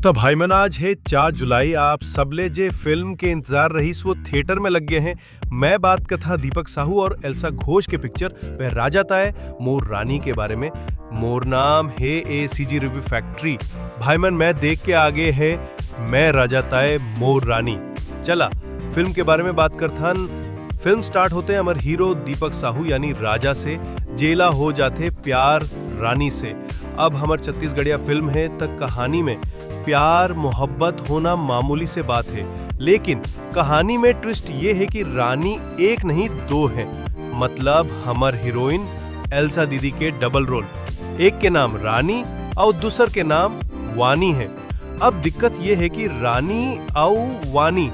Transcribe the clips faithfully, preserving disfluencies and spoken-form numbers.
तो भाई मन, आज है चार जुलाई। आप सबले जे फिल्म के इंतजार रहीस, वो थिएटर में लग गए हैं। मैं बात कथा दीपक साहू और एल्सा घोष के पिक्चर वह राजा ताय मोर रानी के बारे में। मोर नाम है ए सी जी रिव्यू फैक्ट्री। भाई मन, मैं देख के आगे है मैं राजा ताय मोर रानी। चला, फिल्म के बारे में बात करथन। फिल्म स्टार्ट होते हैं हमर हीरो दीपक साहू यानी राजा से। जेला हो जाते प्यार रानी से। अब हमर छत्तीसगढ़िया फिल्म है, त कहानी में प्यार मोहब्बत होना मामूली से बात है, लेकिन कहानी में ट्विस्ट ये है कि रानी एक नहीं, दो है। मतलब हमर हीरोइन एल्सा दीदी के डबल रोल। एक के नाम रानी और दूसर के नाम वानी है। अब दिक्कत ये है कि रानी और वानी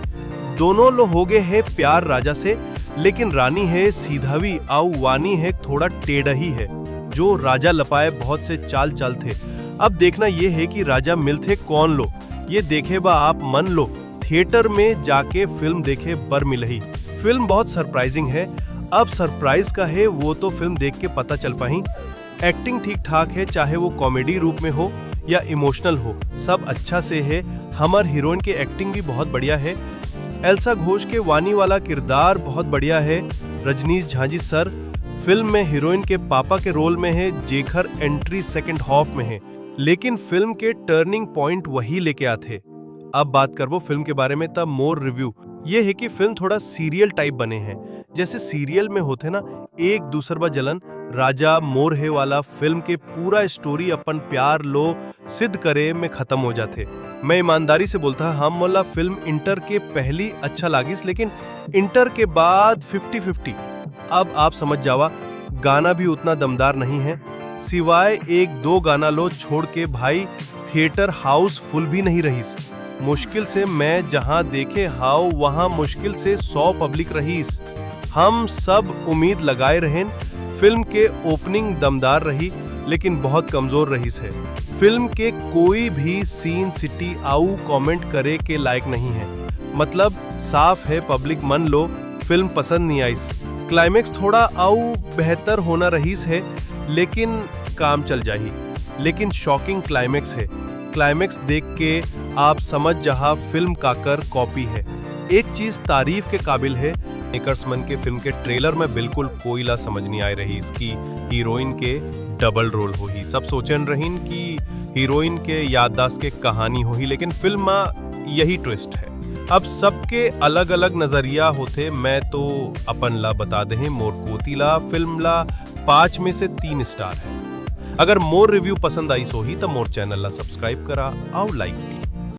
दोनों लो हो गए है प्यार राजा से, लेकिन रानी है सीधावी और वानी है थोड़ा टेढ़ही है, जो राजा लपाए बहुत से चाल चलथे। अब देखना ये है कि राजा मिलथे कौन लो, ये देखे बा आप मन लो थिएटर में जाके फिल्म देखे बर मिलही। फिल्म बहुत सरप्राइजिंग है। अब सरप्राइज का है, वो तो फिल्म देख के पता चल पाही। एक्टिंग ठीक ठाक है, चाहे वो कॉमेडी रूप में हो या इमोशनल हो, सब अच्छा से है। हमर हीरोइन के एक्टिंग भी बहुत बढ़िया है। एल्सा घोष के वानी वाला किरदार बहुत बढ़िया है। रजनीश झांझी सर फिल्म में हीरोइन के पापा के रोल में है, जेखर एंट्री सेकंड हाफ में है, लेकिन फिल्म के टर्निंग पॉइंट वही लेके आथे। अब बात करबो फिल्म के बारे में, तब मोर रिव्यू ये है कि फिल्म थोड़ा सीरियल टाइप बने हैं। जैसे सीरियल में होथे ना, एक दूसर बा जलन, राजा मोर हे वाला फिल्म के पूरा स्टोरी अपन प्यार लो सिद्ध करे में खत्म हो जाथे। मैं ईमानदारी से बोलता, हम मोला फिल्म इंटर के पहली अच्छा लागिस, लेकिन इंटर के बाद फिफ्टी फिफ्टी। अब आप समझ जावा, गाना भी उतना दमदार नहीं है, सिवाय एक दो गाना लो छोड़ के भाई थिएटर हाउस फुल भी नहीं रहीस। मुश्किल से मैं जहां देखे हाव, वहां मुश्किल से सौ पब्लिक रहीस। हम सब उम्मीद लगाए रहेन फिल्म के ओपनिंग दमदार रही, लेकिन बहुत कमजोर रहीस है। फिल्म के कोई भी सीन सिटी आऊ कमेंट करे के लायक नहीं है। मतलब साफ है, पब्लिक मन लो फिल्म पसंद नहीं आइस। क्लाइमेक्स थोड़ा आऊ बेहतर होना रहीस है, लेकिन काम चल जाही। लेकिन शॉकिंग क्लाइमेक्स है। क्लाइमेक्स देख के आप समझ जहा फिल्म काकर कॉपी है। एक चीज तारीफ के काबिल है, मेकर्स मन के फिल्म के ट्रेलर में बिल्कुल कोई ला समझ नहीं आए रहीस कि हीरोइन के डबल रोल होही। सब सोचन रहीन कि हीरोइन के याददाश्त के कहानी होही, लेकिन फिल्म में यही ट्विस्ट है। अब सबके अलग-अलग नजरिया होथे, मैं तो अपन ला बता देहे, मोर कोती ला फिल्म ला पाँच में से तीन स्टार है। अगर मोर रिव्यू पसंद आइस होही, त मोर चैनल ला सब्सक्राइब करा, आऊ लाइक भी।